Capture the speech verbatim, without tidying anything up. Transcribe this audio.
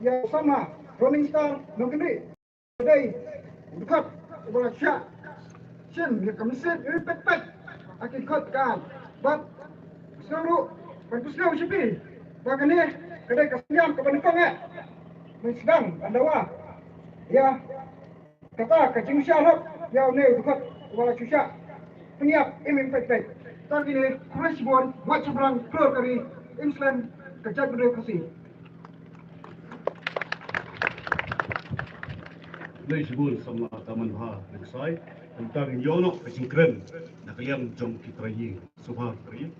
ïa u samla Roningstar Nongkyndih. Ka dei u dkhot uba la shah shin ïa ka mynsiem iwei peit peit ha ki dkhot ka. Bad sngewbha ruh ban pynsngew sha phi ba kane ka dei ka synñiang kaba nyngkong eh ban sdang ban dawa ïa kata ka jingshah lok ïa une u dkhot uba la shu shah pynïap iwei peit peit. Tang kine, khublei shibun, wat shaphrang khlur ka ri, im slem ka jaitbynriew Khasi. Khublei shibun samla Tamanbha Lyngsai. Mynta ngin ïoh noh ka jingkren na ka liang jong ki trai ïing. Sngewbha ki trai ïing.